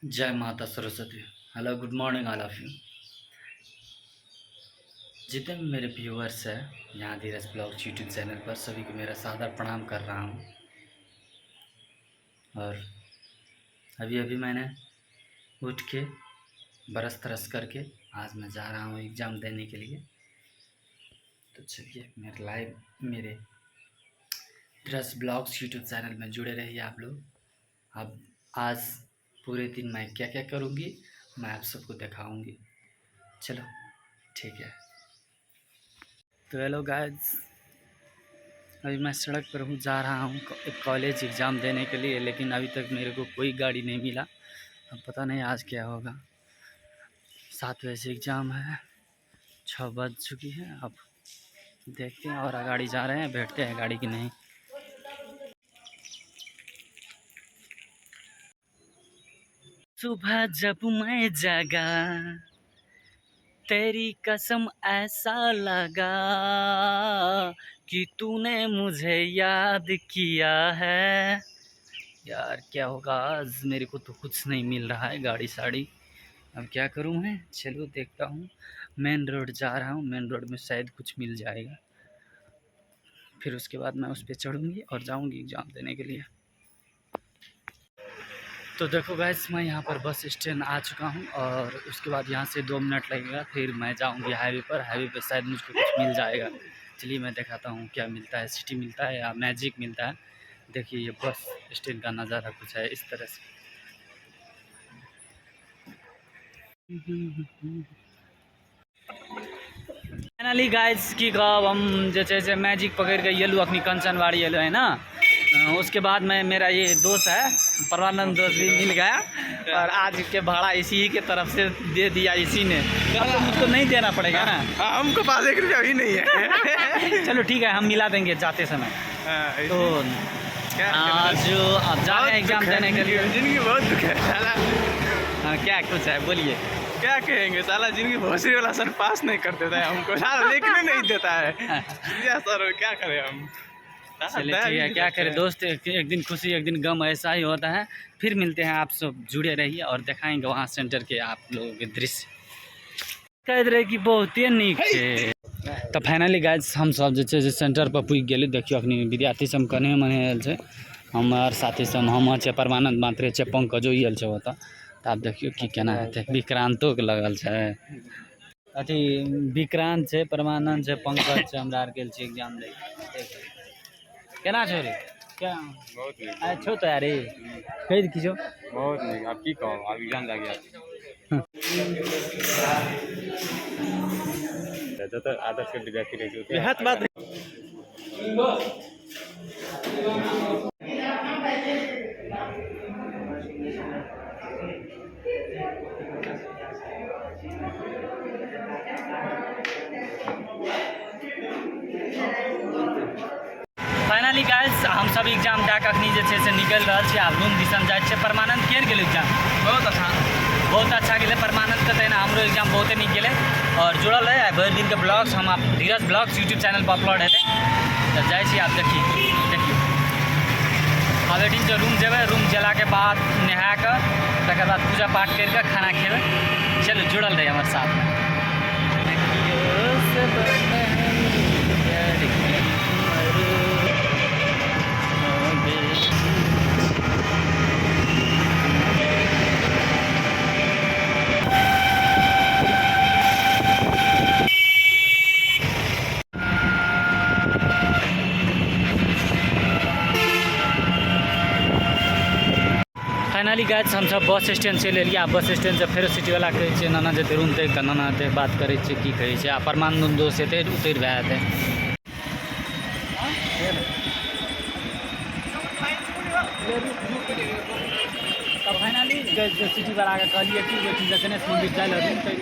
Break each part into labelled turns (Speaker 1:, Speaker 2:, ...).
Speaker 1: जय माता Saraswati. Hello, good morning all of you. जितने भी मेरे व्यूअर्स हैं यहाँ धीरज ब्लॉग्स यूट्यूब चैनल पर, सभी को मेरा सादर प्रणाम कर रहा हूँ। और अभी अभी मैंने उठ के बरस तरस करके आज मैं जा रहा हूँ एग्ज़ाम देने के लिए। तो चलिए मेरे लाइव मेरे धीरज ब्लॉग्स यूट्यूब चैनल में जुड़े रहिए आप लोग। अब आज पूरे दिन मैं क्या क्या करूँगी मैं आप सबको दिखाऊँगी। चलो ठीक है। तो हेलो गाइस, अभी मैं सड़क पर हूँ, जा रहा हूँ एक कॉलेज एग्ज़ाम देने के लिए, लेकिन अभी तक मेरे को कोई गाड़ी नहीं मिला। अब पता नहीं आज क्या होगा। 7 बजे से एग्ज़ाम है, 6 बज चुकी है। अब देखते हैं और गाड़ी जा रहे हैं, बैठते हैं गाड़ी की नहीं। सुबह जब मैं जगा तेरी कसम ऐसा लगा कि तूने मुझे याद किया है। यार क्या होगा आज, मेरे को तो कुछ नहीं मिल रहा है गाड़ी साड़ी। अब क्या करूँ मैं, चलो देखता हूँ। मेन रोड जा रहा हूँ, मेन रोड में शायद कुछ मिल जाएगा। फिर उसके बाद मैं उस पर चढ़ूँगी और जाऊँगी एग्ज़ाम देने के लिए। तो देखो गाइस, मैं यहाँ पर बस स्टैंड आ चुका हूँ और उसके बाद यहाँ से 2 मिनट लगेगा, फिर मैं जाऊँगी हाईवे पर। हाईवे पर शायद मुझको कुछ मिल जाएगा। चलिए मैं दिखाता हूँ क्या मिलता है, सिटी मिलता है या मैजिक मिलता है। देखिए ये बस स्टैंड का नज़ारा कुछ है इस तरह से। फाइनली गाइस की कहब, हम जे छै से मैजिक पकड़ के एलहुँ, अखनी कंचनबाड़ी एलहुँ है ना। उसके बाद में मेरा ये दोस्त है परमानंद दोस्त भी मिल गया और आज के भाड़ा इसी के तरफ से दे दिया इसी ने। अब तो मुझको नहीं देना पड़ेगा ना।
Speaker 2: हाँ, हमको पास 1 रुपया भी नहीं है।
Speaker 1: चलो ठीक है, हम मिला देंगे जाते समय।
Speaker 2: हाँ,
Speaker 1: तो
Speaker 2: क्या
Speaker 1: आज आप जा रहे हैं एग्जाम देने के लिए।
Speaker 2: जिंदगी बहुत दुख है साला।
Speaker 1: हाँ, क्या कुछ है बोलिए।
Speaker 2: क्या कहेंगे साला, जिंदगी भोसड़ी वाला सर पास नहीं कर देता है हमको, साला लिखने नहीं देता है। या सर क्या करें हम।
Speaker 1: चलिए ठीक है, क्या करें दोस्त, एक दिन खुशी एक दिन गम ऐसा ही होता है। फिर मिलते हैं, आप सब जुड़े रहिए और दिखाएंगे वहाँ सेंटर के आप लोगों के दृश्य। कह रहे कि बहुत ही नीक है। तो फाइनली गाइस हम सब जे छै से सेंटर पर पुगि गेली। देखियो अखनी विद्यार्थी सब कने मने आयल छै, हमर साथी सब हम छै, परमानंद मात्रे छै, पंकजो आयल छै ओतऽ। तऽ आब देखियो की केना हेतै। विक्रांतो के लगल छै अथी, विक्रांत छै, परमानंद छै, पंकज छै, हमरा आर गेल छी एग्जाम दै। केना छौ रे, क्या
Speaker 2: बहुत नीक।
Speaker 1: आइ छौ तैयारी कहि दे किछो।
Speaker 2: बहुत नीक, आब की कहब, आब एग्जाम लागि गेल। जतऽ आदर्श के विद्यार्थी रहै छै वएह बात।
Speaker 1: फाइनली गाइस हम सब एग्जाम दए कऽ अखनी जे छै से निकलि रहल छी, आब रूम दिसन जाइ छियै। परमानंद केहन गेलै एग्जाम?
Speaker 2: बहुत अच्छा।
Speaker 1: बहुत अच्छा गेलै परमानंदके, तहिना हमरो एग्जाम बहुते नीक गेलै। और जुड़ल रहै भरि दिनके ब्लॉग्स हम आप धीरज ब्लॉग्स यूट्यूब चैनल पर अपलोड हेतै। तऽ जाइ छी आब, देखी देखियौ आब एहिठाम जे रूम जेबै, रूम गेलाके बाद नहा कऽ तकर बाद पूजा पाठ करि कऽ खाना खेबै। चलू जुड़ल रहै हमर साथमे। फाइनली गाइस हम सब बस स्टैंड चलि एलियै। आ बस स्टैंड से फेरो सिटीवला कहै छै नाना जेतै रूम तक, तऽ नाना हेतै बात करै छियै की कहै छै। आ परमानंद दोस्त हेतै उतरि भए जेतै। तऽ फाइनली सिटीवलाके कहलियै कि ओहिठाम गणेश मन्दिर जाइ लए रूम तक,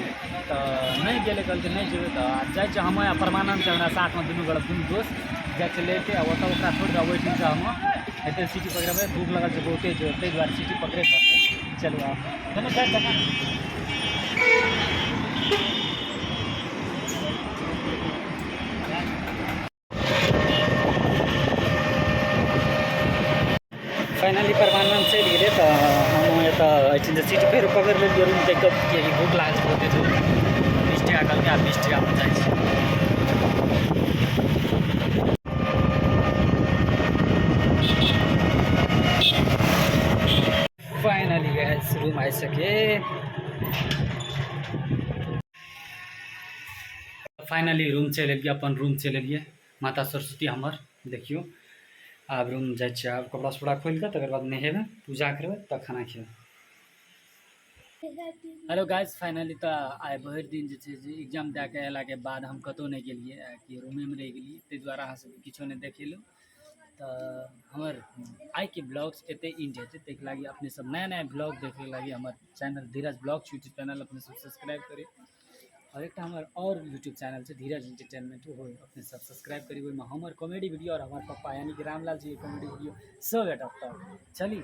Speaker 1: तऽ नहि गेलै, कहलकै नहि जेबै। तऽ जाइ छियै हम आ परमानंद छै हमरा साथमे, दुनू गोटा दुनू दोस्त जाइ छियै लैके। आ ओतऽ ओकरा छोड़ि कऽ ओहिठामसँ हम एतै सिटी पकड़ेबै। भूख लगल छै बहुते जोर, ताहि दुआरे सिटी पकड़ै पड़तै। चलू आब दुनू साइड देखा। फाइनली परमानंद चलि गेलै, तऽ हम एतऽ एहिठाम पैसेंजर सिटी फेर पकड़ि लेलियै रूम देखि कऽ, किएकि भूख लागल छै बहुते जोर। 20 टका कहलकै, आब 20 टकामे जाइ छी। फाइनली गाइस, रूम आइसके। फाइनली रूम चलि एलियै, अपन रूम चलि एलियै। माता सरस्वती हमर देखियौ। आब रूम जाइ छियै, आब कपड़ा सपड़ा खोलि कऽ तकर बाद नहेबै, पूजा करबै, तब खाना खेबै। हेलो गाइस, फाइनली तऽ आइ भरि दिन जे छै से एग्जाम दए कऽ अयलाके बाद हम कतहु नहि गेलियै, कि रूमेमे रहि गेलियै। ताहि दुआरे अहाँ सबके किछो नहि देखेलहुँ। तऽ हमर आइके ब्लॉग्स एतै एंड हेतै। ताहिके लागि अपने सब नया नया ब्लॉग देखै लागि हमर चैनल धीरज ब्लॉग्स यूट्यूब चैनल अपने सब सब्सक्राइब करी। आओर एकटा हमर आओर यूट्यूब चैनल छै धीरज एंटरटेनमेंट, ओहो अपने सब सब्सक्राइब करी। ओहिमे हमर कॉमेडी वीडियो आओर हमर पप्पा यानी कि रामलाल जीके कॉमेडी वीडियो सब भेटत। तऽ चली,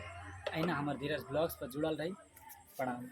Speaker 1: अहिना हमर धीरज ब्लॉग्स पर जुड़ल रही। प्रणाम।